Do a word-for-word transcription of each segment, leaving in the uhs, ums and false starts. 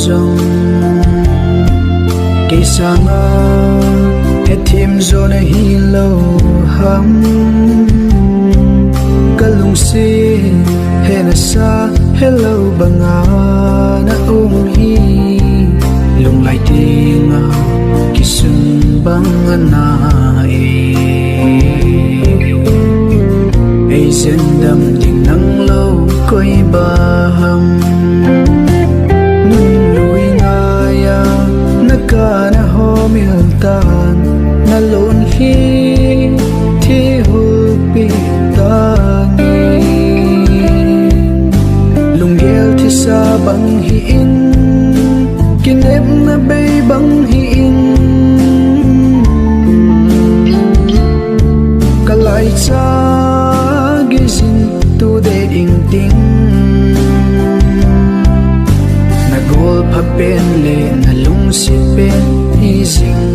jong kei sanga hethem jo nahi lou ham. Ka lungset hena sa helou banga na um hi, lunglai tenga kisun bang ana e. Ei jen dam ding nang lou koi ba ham. Nunlui ngaiya na kana homil tan, na lon hi thi hulpi tange. Lunggel thisa bang hi in, kinepna bei bang hi in, ka laicha gei jin tu de ding ting. Na gol pha pen le na lungset pen hi jing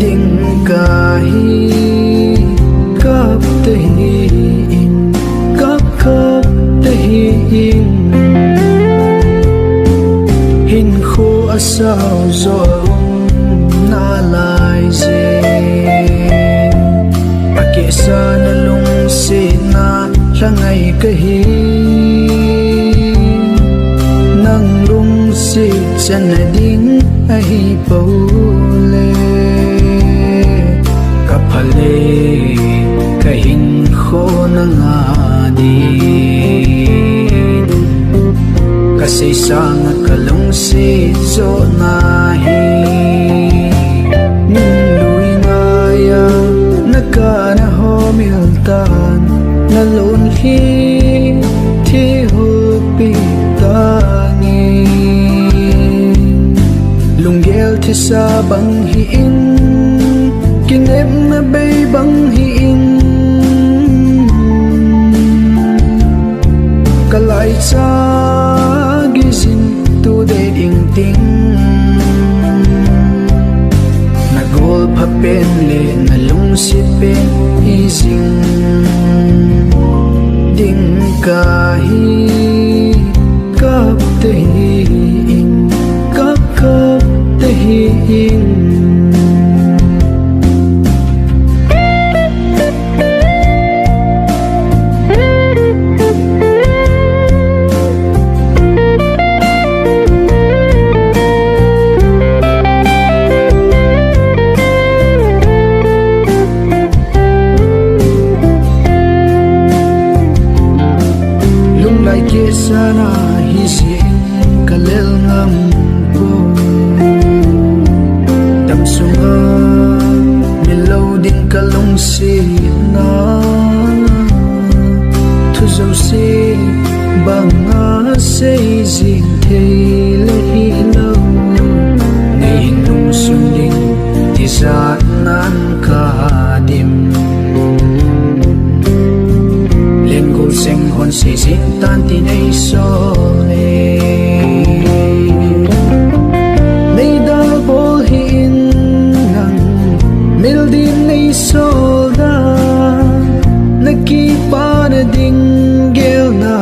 ding kahi, kap tahi in, kap kap tahi in. Hinkho asao jo nalai je, akeh sa na lungsetna lhangai kahi. Nang lungset channa ding ahi pole, ka pha le ka hinkho nanga din. Ka sei sanga ka lungset jo nahi. Nunlui ngaiya na kana homil tan, na lon hi thi hulpi tange. Lunggel thisa bang hi in, kinepna bei bang hi in, ka laicha gei jin tu de ding ting. Na gol pha pen le na lungset pen hi jing ding kahi, kap tahi in, kap kap tahi in. Lunglai keh sana hi jin ka lel ngam poi. Damsunga mil lou ding ka lungsetna, thu jouse banga sei jing thei le hilou. Nei nung sung ding tijat nan ka dim. Lengol seng hon sei jing tan ti nei sol e. Nei dalbol hi in nang mil din nei sol dan, na kipana ding gelna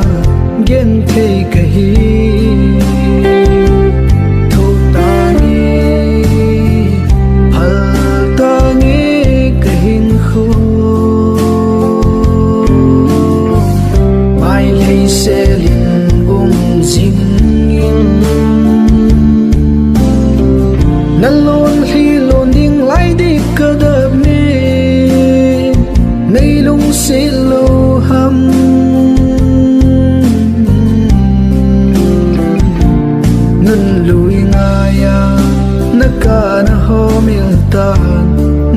genthei kahi. Thoh tange, phal tange ka hinkho. Mailhei selin um jing in. Na lon hi lon ding lai ding ka dap ne. Nei lungset lou ham. Nunlui ngaiya na kana homil tan,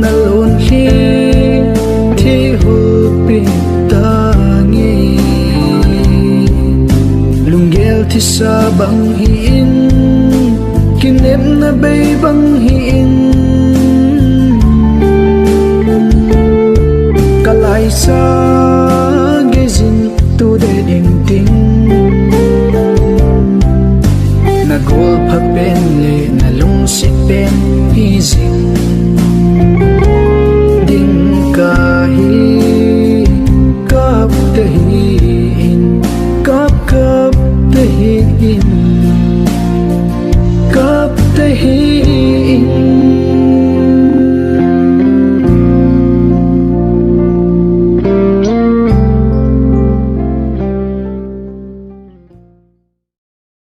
na lon hi thi hulpi tange. Lunggel thisa bang hi in, kinepna bei bang hi in, ka laicha gei jin tu de ding ting. Na gol pha pen le na lungset pen hi jing